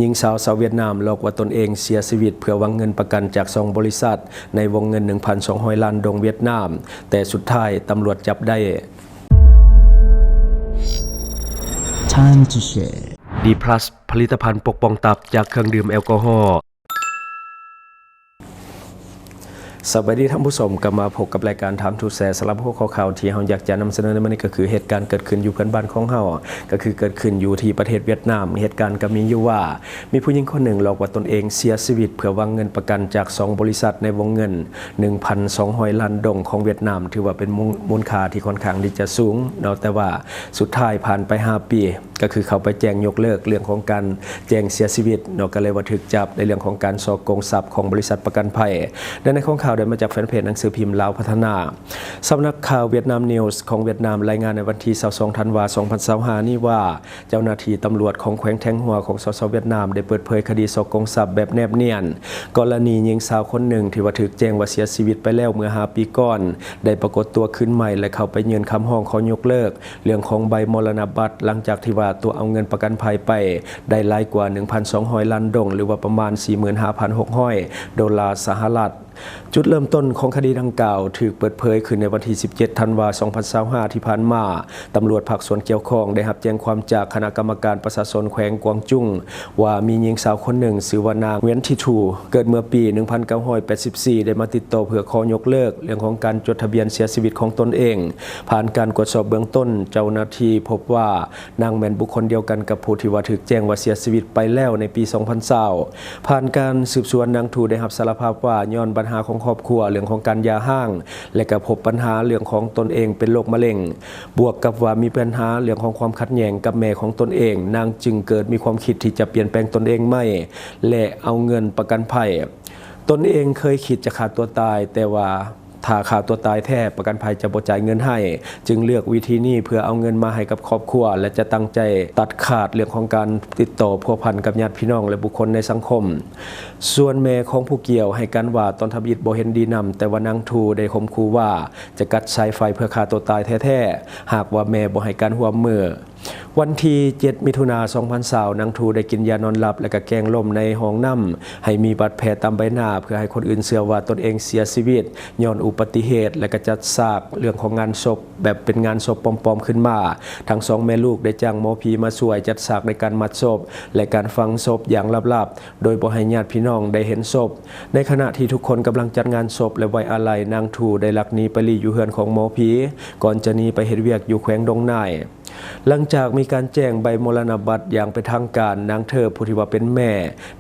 ຍິງສາວຊາວຫວຽດນາມຫຼອກວ່າຕົນເອງເສຍຊີວິດເພື່ອຫວັງເງິນປະກັນຈາກສອງບໍລິສັດໃນວົງເງິນໜຶ່ງພັນສອງຮ້ອຍລ້ານດົງຫວຽດນາມ, ແຕ່ສຸດທ້າຍຕຳຫຼວດຈັບໄດ້. Time to share. ດີພລັສ ຜະລິດຕະພັນປົກປ້ອງຕັບຈາກເຄື່ອງດື່ມແອລກໍຮໍ. ສະບາຍດີທ່ານຜູ້ຊົມ, ກັບມາພົບກັບລາຍການ Time to Share. ສຳລັບຫົວຂໍ້ຂ່າວທີ່ເຮົາຢາກຈະນຳສະເໜີໃນມື້ນີ້ ກໍຄືເຫດການເກີດຂຶ້ນຢູ່ເພື່ອນບ້ານຂອງເຮົາ, ກໍຄືເກີດຂຶ້ນຢູ່ທີ່ປະເທດຫວຽດນາມ. ເຫດການກໍມີຢູ່ວ່າ ມີຜູ້ຍິງຄົນໜຶ່ງຫຼອກວ່າຕົນເອງເສຍຊີວິດເພື່ອຫວັງເງິນປະກັນຈາກສອງບໍລິສັດໃນວົງເງິນໜຶ່ງພັນສອງຮ້ອຍລ້ານດົງຂອງຫວຽດນາມ, ຖືວ່າເປັນມູນ ມູນຄ່າທີ່ຄ່ອນຂ້າງທີ່ຈະສູງເນາະ, ແຕ່ວ່າສຸດທ້າຍຜ່ານໄປຫ້າປີ ກໍຄືເຂົາໄປແຈ້ງຍົກເລີກເລື່ອງຂອງການແຈ້ງເສຍຊີວິດເນາະ, ກໍເລີຍວ່າຖືກຈັບໃນເລື່ອງຂອງການສໍ້ໂກງຊັບຂອງບໍລິສັດປະກັນໄພ. ດັ່ງໃນຂອງຂ່າວໄດ້ມາຈາກແຟນເພຈໜັງສືພິມລາວພັດທະນາ. ສຳນັກຂ່າວຫວຽດນາມນິວສ໌ຂອງຫວຽດນາມລາຍງານໃນວັນທີຊາວສອງທັນວາສອງພັນຊາວຫ້ານີ້ວ່າ ເຈົ້າໜ້າທີ່ຕຳຫຼວດຂອງແຂວງແທງຫົວຂອງ ສສ ຫວຽດນາມ ໄດ້ເປີດເຜີຍຄະດີສໍ້ໂກງຊັບແບບແນບນຽນ ກໍລະນີຍິງສາວຄົນໜຶ່ງທີ່ວ່າຖືກແຈ້ງວ່າເສຍຊີວິດໄປແລ້ວເມື່ອຫ້າປີກ່ອນ ໄດ້ປາກົດຕົວຄືນໃໝ່ ແລະ ເຂົ້າໄປຍື່ນຄຳຮ້ອງຂໍຍົກເລີກ ເລື່ອງຂອງໃບມໍລະນະບັດ ຫຼັງຈາກທີ່ວ່າຕົວະເອົາເງິນປະກັນໄພໄປໄດ້ຫຼາຍກວ່າໜຶ່ງພັນສອງຮ້ອຍລ້ານດົງ ຫຼືວ່າປະມານສີ່ໝື່ນຫ້າພັນຫົກຮ້ອຍໂດລາສະຫະລັດ. ຈຸດເລີ່ມຕົ້ນຂອງຄະດີດັ່ງກ່າວຖືກເປີດເຜີຍຂຶ້ນໃນວັນທີສິບເຈັດທັນວາສອງພັນຊາວຫ້າທີ່ຜ່ານມາ. ຕຳຫຼວດພາກສ່ວນກ່ຽວຂ້ອງໄດ້ຮັບແຈ້ງຄວາມຈາກຄະນະກຳມະການປະຊາຊົນແຂວງກວາງຈຸງ ວ່າມີຍິງສາວຄົນໜຶ່ງຊື່ວ່ານາງ ຫວຽນ ທີທູ ເກີດເມື່ອປີໜຶ່ງພັນເກົ້າຮ້ອຍແປດສິບສີ່ ໄດ້ມາຕິດຕໍ່ເພື່ອຂໍຍົກເລີກເລື່ອງຂອງການຈົດທະບຽນເສຍຊີວິດຂອງຕົນເອງ. ຜ່ານການກວດສອບເບື້ອງຕົ້ນ, ເຈົ້າໜ້າທີ່ພົບວ່ານາງແມ່ນບຸກຄົນດຽວກັນກັບຜູ້ທີ່ວ່າຖືກແຈ້ງວ່າເສຍຊີວິດໄປແລ້ວໃນປີສອງພັນຊາວ. ຜ່ານການສືບສວນ, ນາງທູໄດ້ຮັບສາລະພາບວ່າຍ້ອນບັນຫາຂອງຄອບຄົວ, ເລື່ອງຂອງການຢ່າຮ້າງ ແລະ ກະພົບບັນຫາເລື່ອງຂອງຕົນເອງເປັນໂລກມະເລັງ. ບວກກັບວ່າມີບັນຫາເລື່ອງຂອງຄວາມຂັດແຍ່ງກັບແມ່ຂອງຕົນເອງ, ນາງຈຶ່ງເກີດມີຄວາມຄິດທີ່ຈະປ່ຽນແປງຕົນເອງໃໝ່ ແລະ ເອົາເງິນປະກັນໄພ. ຕົນເອງເຄີຍຄິດຈະຂ້າຕົວຕາຍ, ແຕ່ວ່າຖ້າຂ້າຕົວຕາຍແທ້, ປະກັນໄພຈະບໍ່ຈ່າຍເງິນໃຫ້, ຈຶ່ງເລືອກວິທີນີ້ເພື່ອເອົາເງິນມາໃຫ້ກັບຄອບຄົວ ແລະ ຈະຕັ້ງໃຈຕັດຂາດເລື່ອງຂອງການຕິດຕໍ່ພົວພັນກັບຍາດພີ່ນ້ອງ ແລະ ບຸກຄົນໃນສັງຄົມ. ສ່ວນແມ່ຂອງຜູ້ກ່ຽວໃຫ້ການວ່າ ຕອນທຳອິດບໍ່ເຫັນດີນຳ, ແຕ່ວ່ານາງທູໄດ້ຂົ່ມຂູ່ວ່າຈະຕັດສາຍໄຟເພື່ອຂ້າຕົວຕາຍແທ້ໆ ຫາກວ່າແມ່ບໍ່ໃຫ້ການຮ່ວມມື. ວັນທີເຈັດ ມິຖຸນາ ສອງພັນຊາວ ນາງທູໄດ້ກິນຢານອນຫຼັບ ແລະ ກະແກ້ງລົ້ມໃນຫ້ອງນ້ຳ ໃຫ້ມີບາດແຜຕາມໃບໜ້າ ເພື່ອໃຫ້ຄົນອື່ນເຊື່ອວ່າຕົນເອງເສຍຊີວິດຍ້ອນອຸບັດຕິເຫດ ແລະ ກະຈັດສາກເລື່ອງຂອງງານສົບ ແບບເປັນງານສົບປອມໆຂຶ້ນມາ. ທັງສອງແມ່ລູກໄດ້ຈ້າງໝໍຜີມາຊ່ວຍຈັດສາກໃນການມັດສົບ ແລະ ການຝັງສົບຢ່າງລັບໆ ໂດຍບໍ່ໃຫ້ຍາດພີ່ນ້ອງໄດ້ເຫັນສົບ. ໃນຂະນະທີ່ທຸກຄົນກຳລັງຈັດງານສົບ ແລະ ໄວ້ອາໄລ, ນາງທູໄດ້ລັກໜີໄປຫຼີ້ຢູ່ເຮືອນຂອງໝໍຜີ ກ່ອນຈະໜີໄປເຮັດວຽກຢູ່ແຂວງດົງນາຍ. ຫຼັງຈາກມີການແຈ້ງໃບມໍລະນະບັດຢ່າງເປັນທາງການ, ນາງເທີບ ຜູ້ທີ່ວ່າເປັນແມ່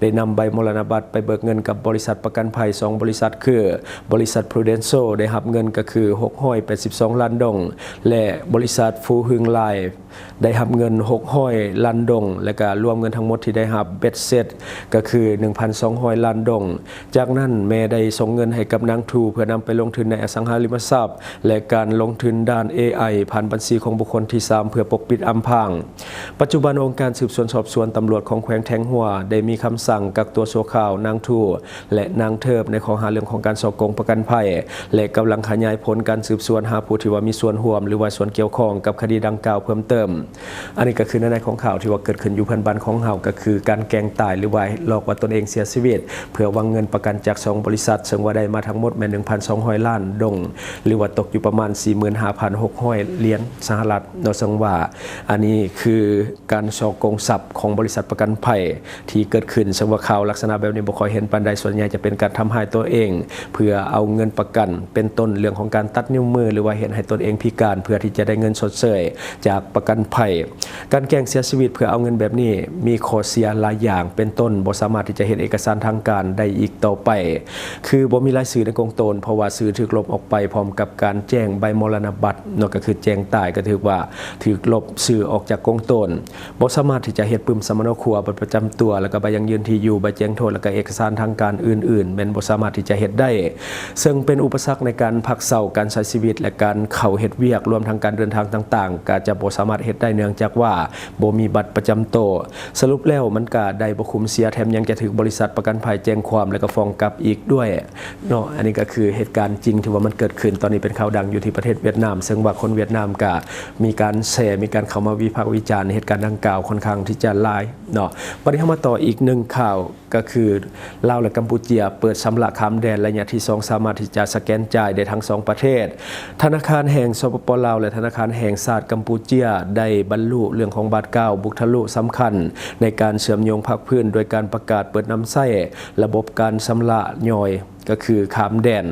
ໄດ້ນຳໃບມໍລະນະບັດໄປເບີກເງິນກັບບໍລິສັດປະກັນໄພສອງບໍລິສັດ ຄື ບໍລິສັດ Prudential ໄດ້ຮັບເງິນກໍຄືຫົກຮ້ອຍແປດສິບສອງລ້ານດົງ ແລະ ບໍລິສັດ ຟູຮຶງ Life ໄດ້ຮັບເງິນຫົກຮ້ອຍລ້ານດົງ ແລະ ກະລວມເງິນທັງໝົດທີ່ໄດ້ຮັບເບັດເສັດກໍຄືໜຶ່ງພັນສອງຮ້ອຍລ້ານດົງ. ຈາກນັ້ນແມ່ໄດ້ສົ່ງເງິນໃຫ້ກັບນາງທູ ເພື່ອນຳໄປລົງທຶນໃນອະສັງຫາລິມະຊັບ ແລະ ການລົງທຶນດ້ານ ເອໄອ ຜ່ານບັນຊີຂອງບຸກຄົນທີສາມ ເພື່ອປົກປິດອຳພາງ. ປັດຈຸບັນ ອົງການສືບສວນສອບສວນຕຳຫຼວດຂອງແຂວງແທງຫົວ ໄດ້ມີຄຳສັ່ງກັກຕົວຊົ່ວຄາວນາງທູ ແລະ ນາງເທີບ ໃນຂໍ້ຫາເລື່ອງຂອງການສໍ້ໂກງປະກັນໄພ ແລະ ກຳລັງຂະຫຍາຍຜົນການສືບສວນຫາຜູ້ທີ່ວ່າມີສ່ວນຮ່ວມ ຫຼືວ່າສ່ວນກ່ຽວຂ້ອງກັບຄະດີດັ່ງກ່າວເພີ່ມເຕີມ. ອັນນີ້ກໍຄືໃນໃນຂອງຂ່າວທີ່ວ່າເກີດຂຶ້ນຢູ່ເພື່ອນບ້ານຂອງເຮົາ, ກໍຄືການແກ້ງຕາຍ ຫຼືວ່າຫຼອກວ່າຕົນເອງເສຍຊີວິດ ເພື່ອຫວັງເງິນປະກັນຈາກສອງບໍລິສັດ, ເຊິ່ງວ່າໄດ້ມາທັງໝົດແມ່ນໜຶ່ງພັນສອງຮ້ອຍລ້ານດົງ ຫຼືວ່າຕົກຢູ່ປະມານສີ່ໝື່ນຫ້າພັນຫົກຮ້ອຍຫຼຽນສະຫະລັດເນາະ, ເຊິ່ງວ່າອັນນີ້ຄືການສໍ້ໂກງຊັບຂອງບໍລິສັດປະກັນໄພ ທີ່ເກີດຂຶ້ນ, ເຊິ່ງວ່າຂ່າວລັກສະນະແບບນີ້ບໍ່ຄ່ອຍເຫັນປານໃດ, ສ່ວນໃຫຍ່ຈະເປັນການທຳຮ້າຍຕົວເອງເພື່ອເອົາເງິນປະກັນ, ເປັນຕົ້ນເລື່ອງຂອງການຕັດນິ້ວມື ຫຼືວ່າເຮັດໃຫ້ຕົນເອງພິການ ເພື່ອທີ່ຈະໄດ້ເງິນຊົດເຊີຍຈາກປະກັນໄພ. ການແກ້ງເສຍຊີວິດເພື່ອເອົາເງິນແບບນີ້ມີຂໍ້ເສຍຫຼາຍຢ່າງ, ເປັນຕົ້ນບໍ່ສາມາດທີ່ຈະເຮັດເອກະສານທາງການໄດ້ອີກຕໍ່ໄປ, ຄືບໍ່ມີລາຍຊື່ໃນກົງໂຕນ, ເພາະວ່າຊື່ຖືກລົບອອກໄປພ້ອມກັບການແຈ້ງໃບມໍລະນະບັດເນາະ, ກໍຄືແຈ້ງຕາຍ, ກໍຖືກວ່າຖືກລົບຊື່ອອກຈາກກົງໂຕນ. ບໍ່ສາມາດທີ່ຈະເຮັດປຶ້ມສຳມະໂນຄົວ, ບັດປະຈຳຕົວ, ແລ້ວກໍໃບຢັ້ງຢືນທີ່ຢູ່, ໃບແຈ້ງໂທດ ແລ້ວກໍເອກະສານທາງການອື່ນໆ ແມ່ນບໍ່ສາມາດທີ່ຈະເຮັດໄດ້, ເຊິ່ງເປັນອຸປະສັກໃນການພັກເຊົາ, ການໃຊ້ຊີວິດ ແລະ ການເຂົ້າເຮັດວຽກ, ລວມທັງການເດີນທາງຕ່າງໆ ກໍຈະບໍ່ສາມາດເຮັດໄດ້ ເນື່ອງຈາກວ່າບໍ່ມີບັດປະຈຳໂຕ. ສະຫຼຸບແລ້ວມັນກໍໄດ້ບໍ່ຄຸ້ມເສຍ, ແຖມຍັງຈະຖືກບໍລິສັດປະກັນໄພແຈ້ງຄວາມ ແລ້ວກໍຟ້ອງກັບອີກດ້ວຍເນາະ. ອັນນີ້ກໍຄືເຫດການຈິງທີ່ວ່າມັນເກີດຂຶ້ນ, ຕອນນີ້ເປັນຂ່າວດັງຢູ່ທີ່ປະເທດຫວຽດນາມ, ເຊິ່ງວ່າຄົນຫວຽດນາມກໍ ມີການແຊ ມີການເຂົ້າມາວິພາກວິຈານເຫດການດັ່ງກ່າວຂ້ອນຂ້າງທີ່ຈະຫຼາຍເນາະ. ບັດນີ້ເຮົາມາຕໍ່ອີກໜຶ່ງຂ່າວ ກໍຄືລາວ ແລະ ກຳປູເຈຍ ເປີດຊຳລະຂ້າມແດນໄລຍະທີສອງ ສາມາດທີ່ຈະສະແກນຈ່າຍໄດ້ທັງສອງປະເທດ. ທະນາຄານແຫ່ງ ສປປ ລາວ ແລະ ທະນາຄານແຫ່ງຊາດກຳປູເຈຍ ໄດ້ບັນລຸເລື່ອງຂອງບາດກ້າວບຸກທະລຸສຳຄັນໃນການເຊື່ອມໂຍງພາກພື້ນ ໂດຍການປະກາດເປີດນຳໃຊ້ລະບົບການຊຳລະຍ່ອຍ ກໍຄືຂ້າມແດນ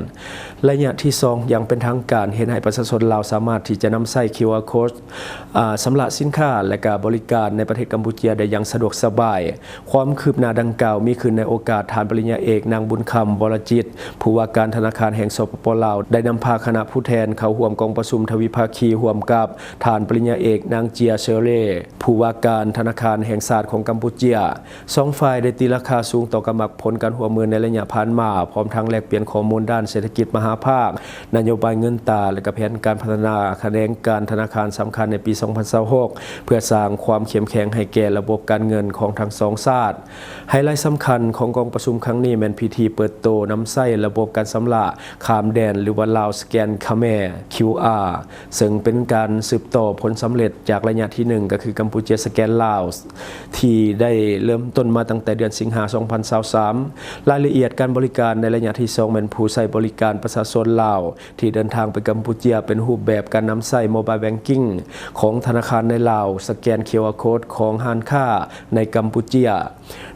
ໄລຍະທີສອງຢ່າງເປັນທາງການ, ເຮັດໃຫ້ປະຊາຊົນລາວສາມາດທີ່ຈະນຳໃຊ້ ຄິວອາ ໂຄດ ອາ ຊຳລະສິນຄ້າ ແລະ ກະບໍລິການໃນປະເທດກຳປູເຈຍໄດ້ຢ່າງສະດວກສະບາຍ. ຄວາມຄືບໜ້າດັ່ງກ່າວມີຂຶ້ນໃນໂອກາດທ່ານປະລິນຍາເອກ ນາງ ບຸນຄຳ ວໍລະຈິດ ຜູ້ວ່າການທະນາຄານແຫ່ງ ສປປ ລາວ ໄດ້ນຳພາຄະນະຜູ້ແທນເຂົ້າຮ່ວມກອງປະຊຸມທະວິພາຄີ ຮ່ວມກັບທ່ານປະລິນຍາເອກ ນາງ ເຈຍ ເຊີເຣ ຜູ້ວ່າການທະນາຄານແຫ່ງຊາດຂອງກຳປູເຈຍ. ສອງຝ່າຍໄດ້ຕີລາຄາສູງຕໍ່ກຳໝາກຜົນການຮ່ວມມືໃນໄລຍະຜ່ານມາ, ພ້ອມທັງແລກປ່ຽນຂໍ້ມູນດ້ານເສດຖະກິດມະຫາພາກ, ນະໂຍບາຍເງິນຕາ ແລະ ກະແຜນການພັດທະນາຂະແໜງການທະນາຄານສຳຄັນໃນປີສອງພັນຊາວຫົກ ເພື່ອສ້າງຄວາມເຂັ້ມແຂງໃຫ້ແກ່ລະບົບການເງິນຂອງທັງສອງຊາດ. ໄຮໄລສຳຄັນຂອງກອງປະຊຸມຄັ້ງນີ້ແມ່ນພິທີເປີດໂຕນຳໃຊ້ລະບົບການຊຳລະຂ້າມແດນ ຫຼືວ່າ ລາວສະແກນ ຄະແມ ຄິວອາ ເຊິ່ງເປັນການສືບຕໍ່ຜົນສຳເລັດຈາກໄລຍະທີໜຶ່ງ ກໍຄືກຳປູເຈຍສະແກນລາວ ທີ່ໄດ້ເລີ່ມຕົ້ນມາຕັ້ງແຕ່ເດືອນສິງຫາ ສອງພັນຊາວສາມ. ລາຍລະອຽດການບໍລິການໃນໄລຍະທີສອງແມ່ນຜູ້ໃຊ້ບໍລິການປະຊາຊົນລາວທີ່ເດີນທາງໄປກຳປູເຈຍ ເປັນຮູບແບບການນຳໃຊ້ Mobile Banking ຂອງທະນາຄານໃນລາວ, ສະແກນ ຄິວອາ ໂຄດ ຂອງຮ້ານຄ້າໃນກຳປູເຈຍ.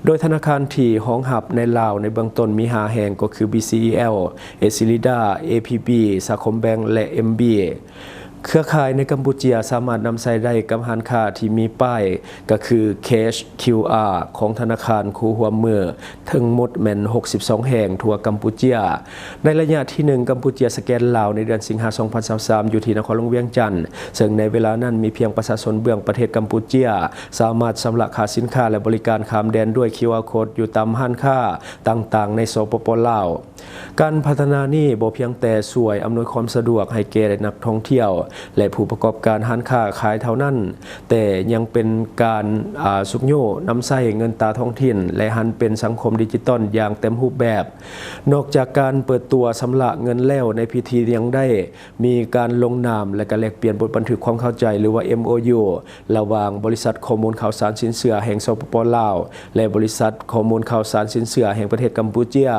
ໂດຍທະນາຄານທີ່ຮອງຮັບໃນລາວໃນເບື້ອງຕົ້ນມີຫ້າແຫ່ງ ກໍຄື ບີ ຊີ ອີ ແອລ, ເອຊິລິດາ, ເອ ພີ ບີ, ສາຄົມແບງ ແລະ ເອັມ ບີ. ເຄືອຂ່າຍໃນກຳປູເຈຍສາມາດນຳໃຊ້ໄດ້ກັບຮ້ານຄ້າທີ່ມີປ້າຍ ກໍຄື Cash ຄິວອາ ຂອງທະນາຄານຄູ່ຮ່ວມມື ທັງໝົດແມ່ນຫົກສິບສອງແຫ່ງທົ່ວກຳປູເຈຍ. ໃນໄລຍະທີໜຶ່ງ ກຳປູເຈຍສະແກນລາວໃນເດືອນສິງຫາ ສອງພັນຊາວສາມ ຢູ່ທີ່ນະຄອນຫຼວງວຽງຈັນ, ເຊິ່ງໃນເວລານັ້ນມີພຽງປະຊາຊົນເບື້ອງປະເທດກຳປູເຈຍສາມາດຊຳລະຄ່າສິນຄ້າ ແລະ ບໍລິການຂ້າມແດນດ້ວຍ ຄິວອາ ໂຄດ ຢູ່ຕາມຮ້ານຄ້າຕ່າງໆໃນ ສປປ ລາວ. ການພັດທະນານີ້ບໍ່ພຽງແຕ່ຊ່ວຍອຳນວຍຄວາມສະດວກໃຫ້ແກ່ນັກທ່ອງທ່ຽວ ແລະ ຜູ້ປະກອບການຮ້ານຄ້າຂາຍເທົ່ານັ້ນ, ແຕ່ຍັງເປັນການ ອາ ຊຸກຍູ້ນຳໃຊ້ເງິນຕາທ້ອງຖິ່ນ ແລະ ຫັນເປັນສັງຄົມດິຈິຕອນຢ່າງເຕັມຮູບແບບ. ນອກຈາກການເປີດຕົວຊຳລະເງິນແລ້ວ, ໃນພິທີຍັງໄດ້ມີການລົງນາມ ແລະ ກະແລກປ່ຽນບົດບັນທຶກຄວາມເຂົ້າໃຈ ຫຼືວ່າ ເອັມໂອຢູ ລະຫວ່າງບໍລິສັດຂໍ້ມູນຂ່າວສານສິນເຊື່ອແຫ່ງ ສປປ ລາວ ແລະ ບໍລິສັດຂໍ້ມູນຂ່າວສານສິນເຊື່ອແຫ່ງປະເທດກຳປູເຈຍ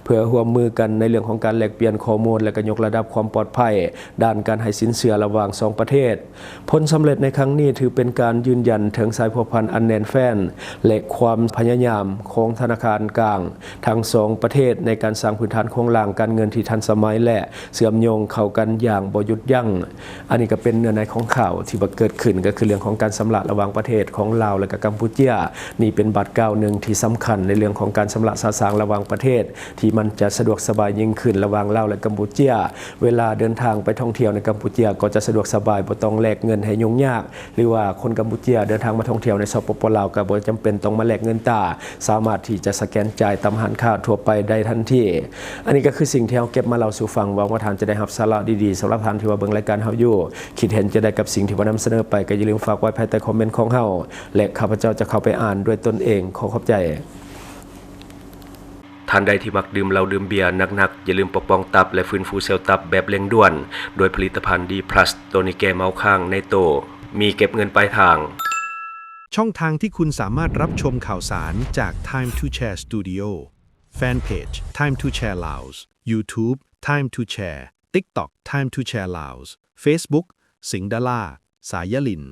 ເພື່ອຮ່ວມມືກັນໃນເລື່ອງຂອງການແລກປ່ຽນຂໍ້ມູນ ແລະ ກະຍົກລະດັບຄວາມປອດໄພດ້ານການໃຫ້ສິນເຊື່ອລະຫວ່າງສອງປະເທດ. ຜົນສຳເລັດໃນຄັ້ງນີ້ຖືເປັນການຢືນຢັນເຖິງສາຍພົວພັນອັນແໜ້ນແຟ້ນ ແລະ ຄວາມພະຍາຍາມຂອງທະນາຄານກາງທັງສອງປະເທດ ໃນການສ້າງພື້ນຖານໂຄງລ່າງການເງິນທີ່ທັນສະໄໝ ແລະ ເຊື່ອມໂຍງເຂົ້າກັນຢ່າງບໍ່ຢຸດຢັ້ງ. ອັນນີ້ກໍເປັນເນື້ອໃນຂອງຂ່າວທີ່ວ່າເກີດຂຶ້ນ, ກໍຄືເລື່ອງຂອງການຊຳລະລະຫວ່າງປະເທດຂອງລາວ ແລະ ກະກຳປູເຈຍ. ນີ້ເປັນບາດກ້າວໜຶ່ງທີ່ສຳຄັນໃນເລື່ອງຂອງການຊຳລະສະສາງລະຫວ່າງປະເທດ ທີ່ມັນຈະສະດວກສະບາຍຍິ່ງຂຶ້ນລະຫວ່າງລາວ ແລະ ກຳປູເຈຍ. ເວລາເດີນທາງໄປທ່ອງທ່ຽວໃນກຳປູເຈຍກໍຈະສະດວກສະບາຍ, ບໍ່ຕ້ອງແລກເງິນໃຫ້ຫຍຸ້ງຍາກ, ຫຼືວ່າຄົນກຳປູເຈຍເດີນທາງມາທ່ອງທ່ຽວໃນ ສປປ ລາວ ກໍບໍ່ຈຳເປັນຕ້ອງມາແລກເງິນຕາ, ສາມາດທີ່ຈະສະແກນຈ່າຍຕາມຮ້ານຄ້າທົ່ວໄປໄດ້ທັນທີ. ອັນນີ້ກໍຄືສິ່ງທີ່ເຮົາເກັບມາເລົ່າສູ່ຟັງ, ຫວັງວ່າທ່ານຈະໄດ້ຮັບສາລະດີໆ. ສຳລັບທ່ານທີ່ວ່າເບິ່ງລາຍການເຮົາຢູ່, ຄິດເຫັນຈັ່ງໃດກັບສິ່ງທີ່ວ່ານຳສະເໜີໄປ, ກໍຢ່າລືມຝາກໄວ້ພາຍໃຕ້ຄອມເມັນຂອງເຮົາ ແລະ ຂ້າພະເຈົ້າຈະເຂົ້າໄປອ່ານດ້ວຍຕົນເອງ. ຂໍຂອບໃຈ. ທ່ານໃດທີ່ມັກດື່ມເຫຼົ້າດື່ມເບຍໜັກໆ, ຢ່າລືມປົກປ້ອງຕັບ ແລະ ຟື້ນຟູເຊວຕັບແບບເລັ່ງດ່ວນ ດ້ວຍຜະລິດຕະພັນ ດີພລັສ ໂຕນີ້ແກ້ເມົາຄ້າງໃນໂຕ, ມີເກັບເງິນປາຍທາງ. ช่องทางที่คุณสามารถรับชมข่าวสารจาก Time to Share Studio, Fanpage Time to Share Laos, YouTube Time to Share, TikTok Time to Share Laos, Facebook สิงห์ดารา สายลิน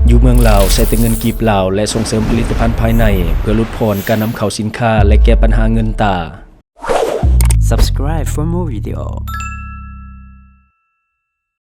ຢູ່ເມືອງລາວໃຊ້ແຕ່ເງິນກີບລາວ ແລະ ສົ່ງເສີມຜະລິດຕະພັນພາຍໃນ ເພື່ອຫຼຸດຜ່ອນການນຳເຂົ້າສິນຄ້າ ແລະ ແກ້ບັນຫາເງິນຕາ. Subscribe for more video.